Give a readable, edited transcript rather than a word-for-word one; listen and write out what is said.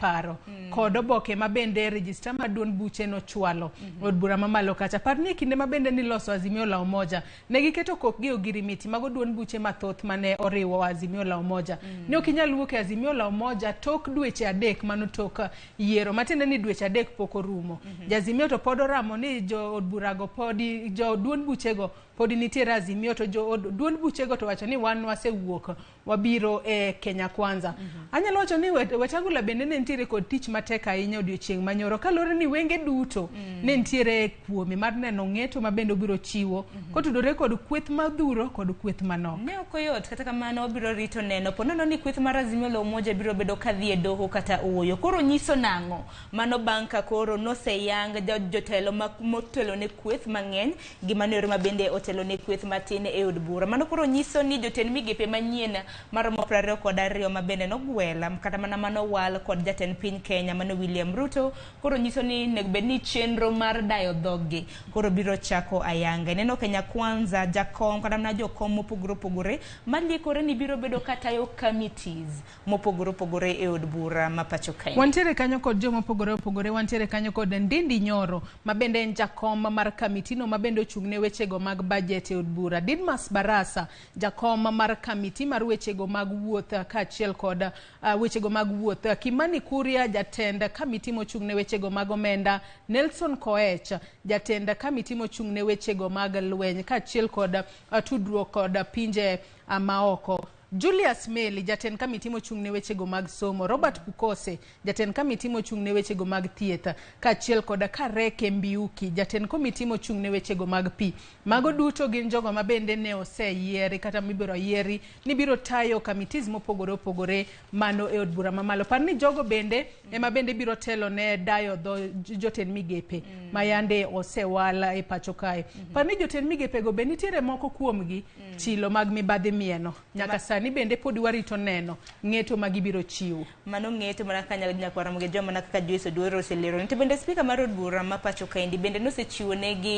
Paro kod oboke ma bende registrar mar duond buche nochwalo od bura mamalo kacha. Par ni e kinde ma bende niloso Azimio la Umoja, ne giketo kokgi e ogirimiti mago duond buche mathoth mane oriwo Azimio la Umoja. Ne ok inyal wuok e Azimio la Umoja tok dweche 3 mano tok yiero, matiende ni dweche 3 pok orumo. Jazimio to pod oramo ni jo od burago podi, jo duond buchego podi nitiere Azimio, to jo od duond buchego to wacho ni wan wasewuok wabiro e Kenya Kwanza. Anyalo wacho ni Wetangula bende ne nitiere kod tich matek ahinya odiochieng' manyoro kaluwore ni wenge duto ne nitiere kuome mar neno ng'eto ma bende obiro chiwo kotudore kod kweth madhuro kod kweth manok. Ne ok oyot, kata kamano wabiro rito neno po nono ni kweth mar Azimio la Umoja biro bedo ka dhi e doho kata ooyo. Koro nyiso nang'o? Mano bang' ka koro noseyang jotelo motelo ne kweth mang'eny gi mano ero ma bende otelo ne kweth matin e od bura. Mano koro nyiso ni jotend migepe manyien maromo 22 ma bende nogwel kata mana manowal kod jatend piny Kenya mano William Ruto koro nyiso ni nego bed ni chenro mar dayo dhoggi koro biro chako ayanga. Ineno Kenya Kwanza jakom kata mana jokom mopogore opogore maliekore ni biro bedo katayo committees mopogore opogore e od bura ma pacho kae. Wantiere kanyo kod joma opogore opogore, wantiere kanyo kod Ndindi Nyoro ma bende en jakom mar kamitino ma bende ochung' ne wechego mag budget e od bura. Didmas Barasa jakom mar kamiti mar wechego mag wuoth kaachiel kod wechego mag wuoth. Kimani Kuria jatend kamiti mochung' ne wechego mag omenda. Nelson Koech jatend kamiti mochung' ne wechego mag lweny kaachiel kod tudruok kod pinje maoko. Julius Meli, jatend kamiti mochung' ne wechego mag somo. Robert Pukose, jatend kamiti mochung' ne wechego mag thieth, kaachiel kod Kareke Mbiuki, jatend komiti mochung' ne wechego mag pi. Mago duto gin jogo ma bende ne oseyieri kata mibiro yieri ni biro tayo committees mopogore opogore mano e od bura mamalo. Par ni jogo bende ema bende biro telo ne dayo dho jotend migepe ma yande osewal e pacho kae. Par ni jotend migepego be nitiere moko kuomgi chilo mag mibadhi mieno. Nyaka sani bende pod warito neno ng'eto ma gibiro chiwo. Mano ng'eto mana kaka nyalo nyakwara Mugejo mana kaka Joyce Oduor oselero. To bende spika mar od bura ma pacho kaendi bende nosechiwo negi